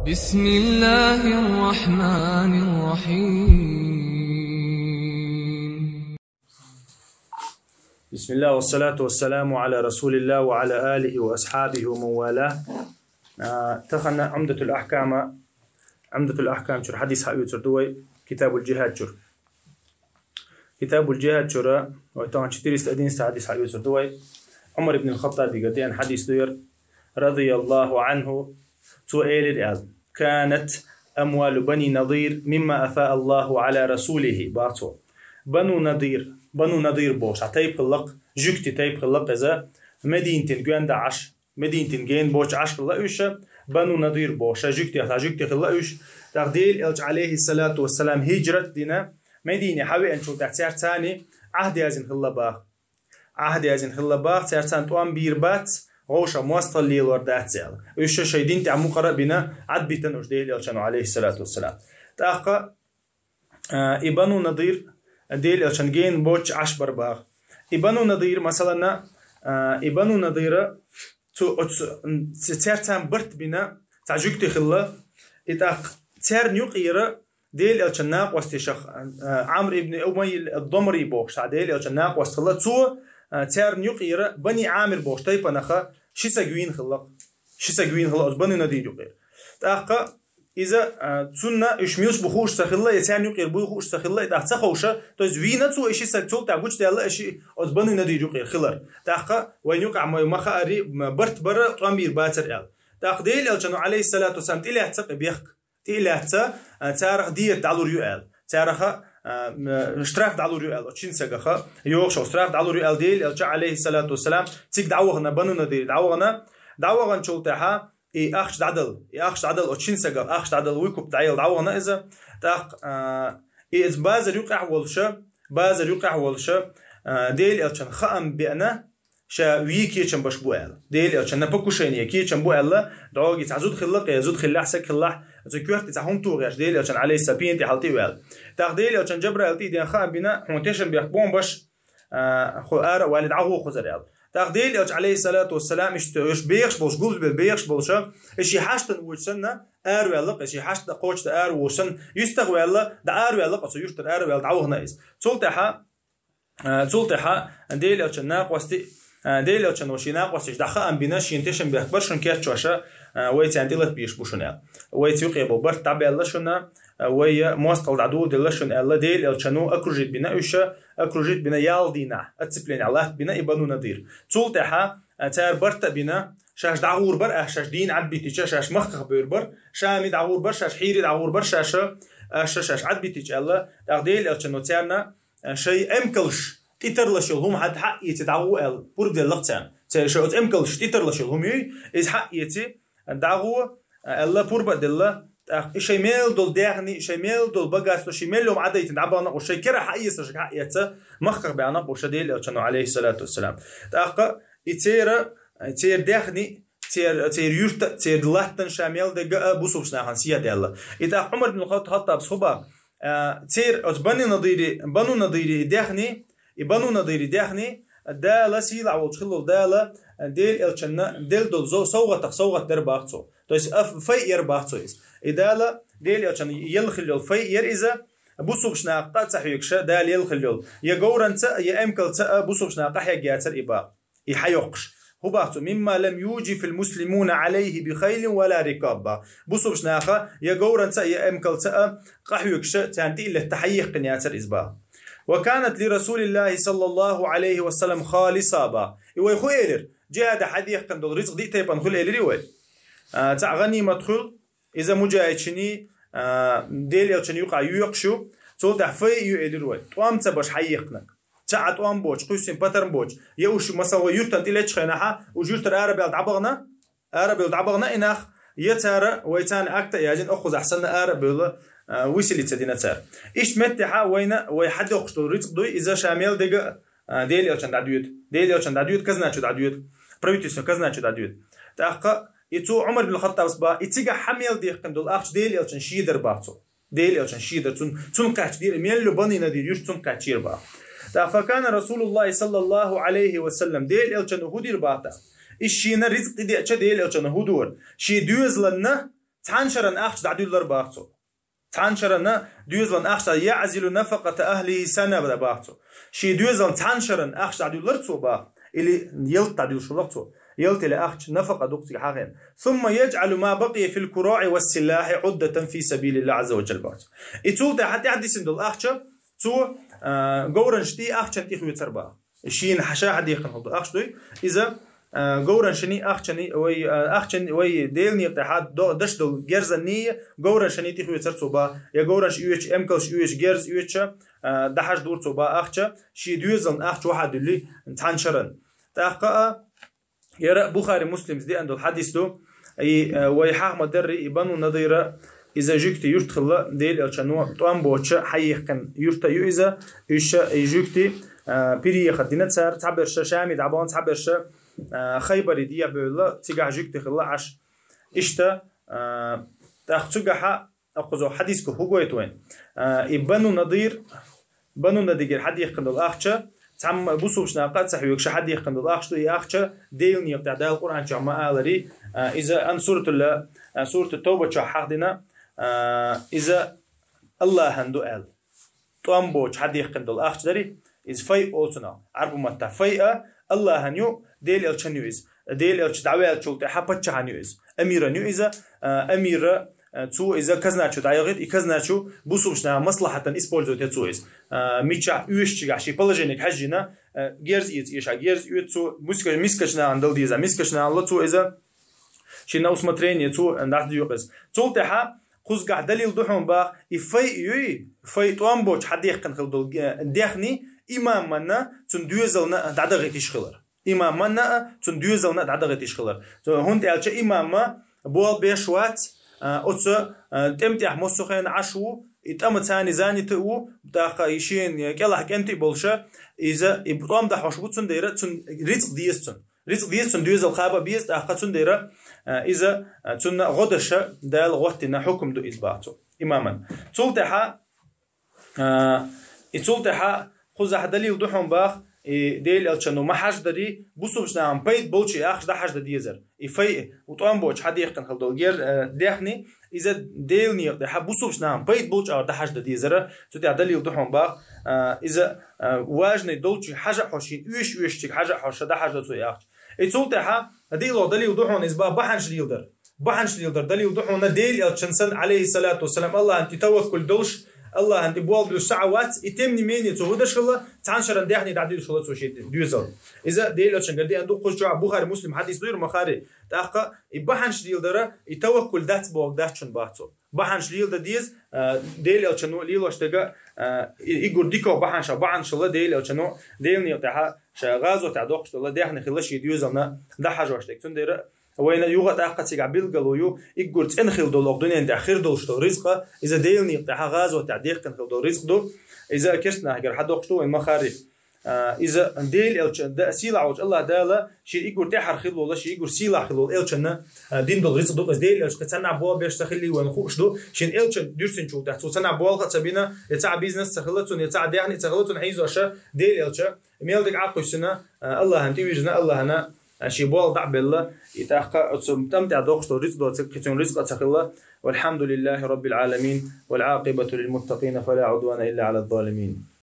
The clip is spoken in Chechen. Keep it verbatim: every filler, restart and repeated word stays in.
بسم الله الرحمن الرحيم. بسم الله والصلاة والسلام على رسول الله وعلى آله وأصحابه ومن والاه. آه، تخنا عمدة الأحكام، عمدة الأحكام чура хьадис хьаоьцур ду вай, كتاب الجهاد чура. كتاب الجهاد чура вай тахан четыреста одиннадцатый хьадис хьаоьцур ду вай. Ӏумар ибн аль-Хаттабига деана хьадис ду ер, رضي الله عنه. Цо элира аьлла: كانت أموال بني نضير مما أفاء الله على رسوله, боху цо. Бану Надир, Бану Надир бохуш цхьа тайпа хилла-кх, жуьгтийн тайпа хилла-кх иза, Мединатина гоьнда Ӏаш, Мединатина гена боцуш Ӏаш хилла уьш, Бану Надир бохуш, шайн жуьгтех цхьа жуьгти хилла уьш. ТӀаккха Делан Элча, عليه الصلاة والسلام, хӀижрат а дина, Медине хьавеанчул тӀаьхьа цаьрца царна Ӏахьд яздина хилла боху. Ӏахьд яздина хилла боху, цаьрца царна тӀом бийр бац, вовшах мостагӀалла лелор дац аьлла. Уьш шайн дин тӀехь мукъара а бина, Ӏад а битина уьш Делан Элчано, عليه الصلاة والسلام. ТӀаккха, а, и Бану Надир Делан Элчан гена боцуш Ӏаш бара боху. И Бану Надир, масалана, а, и Бану Надира цу, оцу, м, ц-, цаьрца царна барт а бина, цхьа жуьгти хилла, и тӀаккха царна юкъера Делан Элчан накъосташах, а, Ӏамр ибн Умайя ад-Дамри бохуш цхьа Делан Элчан накъост хилла, цо, а, царна юкъера Бани Ӏамир бохуш тайпанах ши саг вийна хилла. Ши саг вийна хилла оцу Бану Надир юкъера. ТӀаккха иза, а, цунна уьш милаш бу хууш ца хилла, я царна юкъера буй хууш ца хилла, и тӀаккха ца ховша, то есть вийна цо и ши саг, цул тӀаьхьа гучудаьлла и ши оцу Бану Надир юкъера хилар. ТӀаккха вайна юкъахь ма, ма хаари, м, барт бара, тӀом бийр бацара аьлла. ТӀаккха Делан Элчано, عليه الصلاة والسلام, тӀелаьцна-кх и бехк. ТӀелаьцна, а, царах дият дӀалур ю аьлла. Царах, а, м, штраф дӀалур ю аьлла, оцу шина сагах йогӀуш йолу штраф дӀалур ю аьлла, Делан Элча, عليه الصلاة والسلام, цига дӀавахана, Бану Надире дӀавахана, дӀаваханчул тӀаьхьа и ахча дӀадала, и ахча дӀадала, оцу шина сагах ахча дӀадала, выкуп дӀаяла дӀавахана иза. ТӀаккха, а, и иза базар юкъехь волуша, базар юкъехь волуша, а, Делан Элчан хаам беана, ша вий кечам беш бу аьлла. Делан Элчанна покушение, кечам бу аьлла, дӀогий цхьа зуда хилла-кх, я зуда хиллехь, саг хиллехь, оцу коьрта цхьа хӀума тухуш, Делан Элчан, عليه السلام, пена тӀе хьалтӀе а ваьлла. ТӀаккха Делан Элчан Джабраил тӀе а деана хаам бина, хьуна тешам бехк бу-кх беш, а, хьо ара а валий дӀагӀо кхузара аьлла. ТӀаккха Делан Элча, عليه الصلاة والسلام, иштта уьш бехаш болуш, гулбелла бехаш болуша, и шен хьаштана вочу санна, араваьлла-кх, и шен хьашт кхочушдан араволуш санна, юьстах ваьлла, дӀа араваьлла-кх, оцу юьртара араваьлла дӀавахана иза. Цул тӀаьхьа, а, цул тӀаьхьа Делан Элчан накъостий, а, Делан Элчано шен накъосташка дӀа хаам бина, шена тешам бехк бара шуна кечдеш, а, вай царна тӀелата безаш бу шуна аьлла. Вайца юкъе болу барт дӀабаьлла шуна, а, вай мостагӀалла дӀадоладелла шуна аьлла, Делан Элчано окружить бина уьш, окружить бина ялх дийнахь, оцепление латта бина и Бану Надир. Цул тӀаьхьа, а, цара барт а бина, шаьш дӀагӀур бара, а, шаьш дийна Ӏад биттича, шаьш махках бевр бара, Шаме дӀагӀур бара шаьш, хьийре дӀагӀур бара шаьш, а, ша шаьш Ӏад биттича аьлла, тӀаккха Делан Элчано царна, а, шайн эмкалш тӀетарлуш йолу хӀума хьа-, хьаэций дӀагӀо аьлла, пурба делла-кх царна. Церан шайн оцу эмкалш тӀетарлуш йолу хӀума юй, иза хьаэций дӀагӀо аьлла, пурба а делла, тӀаккха и шайн мел долу даьхни, шайн мел долу богатство, шен мел йолу хӀума Ӏадайтина дӀабахана-кх уьш, шайн кара хьаэцарш хьаэца, махках баьхна-кх уьш Делан Элчано, عليه الصلاة والسلام. ТӀаккха и церан, церан даьхни, церан, церан юьртан, церан латтана ша мел дерг а бусулбачу нахана сехьадаьлла. И тӀаккха Ӏумар бин Хат-, Хаттабас хӀун боху, а, церан оцу Бану Надире, Бану Надире и даьхни, и Бану Надире даьхни, Дала, сийлахь волчу хиллал Дала, а, Делан Элчанна делла долу зо-, совгӀатах совгӀат дара боху цо. То есть, а, ф-, фай яра боху цо иза. И Дала, Делан Элчанна елла хилла йолу фай яра иза, бусулбачу наха къа а ца хьоьгуша, Дала елла хилла йолу. Я говранца а, я эмкалца а бусулбачу наха къахьегна яцара и боху. И хьайоккхуш. ХӀун боху цо? مما لم يوجف المسلمون عليه بخيل ولا ركاب. Бусулбачу наха я говранца а, я эмкалца а къахьоьгуша, царна тӀе а летта хьайеккхина яцара иза боху. وكانت لرسول الله صلى الله عليه وسلم خالصة боху. И вай хӀун элира? Джихьада хьадехкина долу рицкъ диъ тайпана хуьлу элира вай. А, цхьаъ гӀанимат хуьлу, иза муджахӀидшиний, а, Делан Элчанна юкъахь йоькъуш ю, цул тӀаьхьа фай а ю элира вай. ТӀом ца беш хьайеккхинарг. Ца Ӏа тӀом боцуш, кхуьссина патарм боцуш. Я уьш, масала, вай юьртана тӀелетташ хенахьа, уьш юьртара арабаьлла дӀабахана, арабевлла дӀабахана и нах, я цара вай царна акт а яздина, окхузахь санна арабевлла, а, виселица дина цара. Иштта меттехьа вайна, вай хьадоккхуш долу рицкъ дуй, иза ша мел дерг а, а, Делан Элчанна дӀадоьду. Делан Элчанна дӀадоьду, казначу дӀадоьду. Правительствон казначу дӀадоьду. ТӀаккха и цо Ӏумар бин Хаттабас боху, и цигахь хьа мел дехкина долу ахча Делан Элчанна шен дара боху цо. Делан Элчанна шен дара, цун-, цунна кхаьчна дира, мел ю Бану Надир юьрта цунна кхаьчнера боху. ТӀаккха فكان رسول الله صلى الله عليه وسلم, Делан Элчано хӀун дира боху тӀаккха? Иза шена рицкъ тӀедеъча Делан Элчано хӀун дора? Шен доьзална цхьан шеран ахча дӀадуьллар бах цо. Цхьан шеран доьзалан ахча, يعزل نفقة أهله سنة бах цо. Ший доьзалан цхьан шеран ахча дӀадуьллар цо бах. Или ялта дӀадуьллуш хилар цо. Ялта или ахча нафакъа ду-кх цига хьахьийна. ثم يجعل ما بقي في الكراع والسلاح عدة في سبيل الله عز وجل бах цо. И цул тӀехьа тӀаьхьа дисина долу ахча цо, а, говранаш тӀе ахчан тӀе хоьцур бах. Шена ша хьадехкина хилла долу ахча дуй. Иза, а, говранашний ахчаний, вай, а, ахчаний, вай, Делан некъа тӀехьа до-, даш долу герзаний говранашаний тӀе хоьцур цо бах. Я говранаш оьцуш, эмкалш оьцуш, герз оьцуш, а, дӀахьаждора цо бах ахча, ший доьзалан ахча вахьа дуьллий цхьан шеран. ТӀаккха а, яра Бухари, Муслимс деана долу хьадис ду, и, э, вай хьаха ма-дарра, и Бану Надира, иза жуьгтий юрт хилла, Делан Элчано тӀом боцуш хьаехкина юрт ю иза, уьш и жуьгтий, э, переехать дина цара, цхьаберш Шаме дӀабахана, цхьаберш, э, Хайбаре дӀабевлла, цигахь жуьгтий хилла Ӏаш. Иштта, э, тӀаккха цигахь а кхузахь хьадисехь хӀун гойту вайна? А, и Бану Надир, Бану Надигера хьадехкина долу ахча, цхьамма бусулба нах къа ца хьоьгуш хьадехкина долу ахча ду, и ахча Делан некъа тӀехь, Дала Къуръан чохь ма-аллара, а, иза ан суратул, а, сурату Тавба чохь хьахдина, а, иза Аллахьан ду аьлла. ТӀом боцуш хьадехкина долу ахча дарий, иза файъ олу цунах. Ӏарбу маттахь файъ а Аллахьан ю, Делан Элчан ю иза. Делан Элча дӀаваьллачул тӀаьхьа паччахьан ю иза. Амиран ю иза. А, амира, а, цо иза казначу дӀайохуьйту, и казначу бусулба нахана маслахьатана использовать ю цо иза. А, мичахь оьшучигахь шен положениега хьаьжжина, а, герз эца эшахь, герз оьцу цо, миска-, мискачу нахана дала деза, мискачу нахана ло цо иза, шен на усмотрение цо дӀасадоькъу иза. Цул тӀаьхьа кхузгахь далил ду хьуна бах, и файъ юй, файъ тӀом боцуш хьадехкина хилла долу, э, дехний имаманна, цуьнан доьзална дӀадахийта йиш хилар. Имаманна а, цуьнан доьзална а дӀадахийта йиш хилар. Цо, хӀунда аьлча имаман болх беш вац, а, оцу, а, тӀам тӀехь массо а хенахь Ӏаш ву, и тӀамца занят а ву, тӀаккха и шена кӀелахь кӀентий болуш, иза и тӀом дахьош ву, цундела цунна рицкъ деза цунна. Рицкъ деза цунна, доьзал кхаба а беза, тӀаккха цундела, а, иза, а, цунна гӀо деш Дала хӀоттийна хьукам ду иза бах цо имаман. Цул тӀаьхьа, а, и цул тӀаьхьа кхузахь далил ду хьуна бах, и Делан Элчано ма хьаждарий, бусулба нахана пайда болчу и ахча дӀахьаждан дезар. И файъ, тӀом боцуш хьадехкина хилла долу гер-, а, дехний, иза Делан некъа тӀехь бусулба нахана пайда болчу агӀор дӀахьаждан дезара, цу тӀехь далил ду хьуна бах, а, иза, а, важный долчу хьажа а хьош, шена оьшуш-оьшучуьнга хьажа а хьош, дӀахьаждо цо и ахча. И цул тӀаьхьа диълагӀа далил ду хьуна иза бах бахьанаш леладар. Бахьанаш леладар далил ду хьуна Делан Элчан санна, Ӏалайхиссалату вассалам, Аллахьан тӀе таваккул долуш, Аллахьан тӀе болх буьллуш цхьа а вац, и тем не менее цо хӀун деш хилла, цхьана шеран дехний дӀадуьллуш хилла цо шен доьзална. Иза Делан Элчан гара деана ду, кхуза чохь Бухари, Муслим хьадис ду, Бухари. ТӀаккха и бахьанаш леладар, и таваккул дац бохург дац шуна бах цо. Бахьанаш леладан деза, а, Делан Элчано лелош дерг, а, и, и гур дика бахьанаш, бахьанаш хилла Делан Элчано, Делан некъа тӀехь ша гӀазотехь доккхуш долу дехний хилла шен доьзална дӀахьажош дерг. Цундела вайна юха а тӀаккха цигахь билгало ю, и гур цӀена хилла долу, оха дуьнен тӀехь хир долуш долу рицкъ, иза Делан некъа тӀехь гӀазотехь дехкина хилла долу рицкъ ду, иза керста нахагара хьадоккхуш ду вайна ма-хаъара. А, иза Делан Элча, да, сийлахь волчу Аллах Дала шен и гур тӀаьхьара хилла волу, шен и гур сийлахь хилла волу Элчанна, а, дина долу рицкъ ду. Иза Делан Элча кхин цхьаннахь болх беш ца хиллий вайна хууш ду. Шен Элчан дуьрсинчул тӀаьхьа цо цхьаннахь болх а ца бина, я цхьа бизнес ца хилла цунна, я цхьа дехний ца хилла цунна, хьийзош Делан Элча мел дерг Ӏакхуьссина, а, Аллахьан тӀевирзина, Аллахьана, а, шен болх дӀа а белла, и тӀаккха оцу тӀам тӀехь доккхуш долу рицкъ доцург кхин цуьнан рицкъа ца хилла. والحمد لله رب العالمين، والعاقبة للمتقين، فلا عدوان إلا على الظالمين.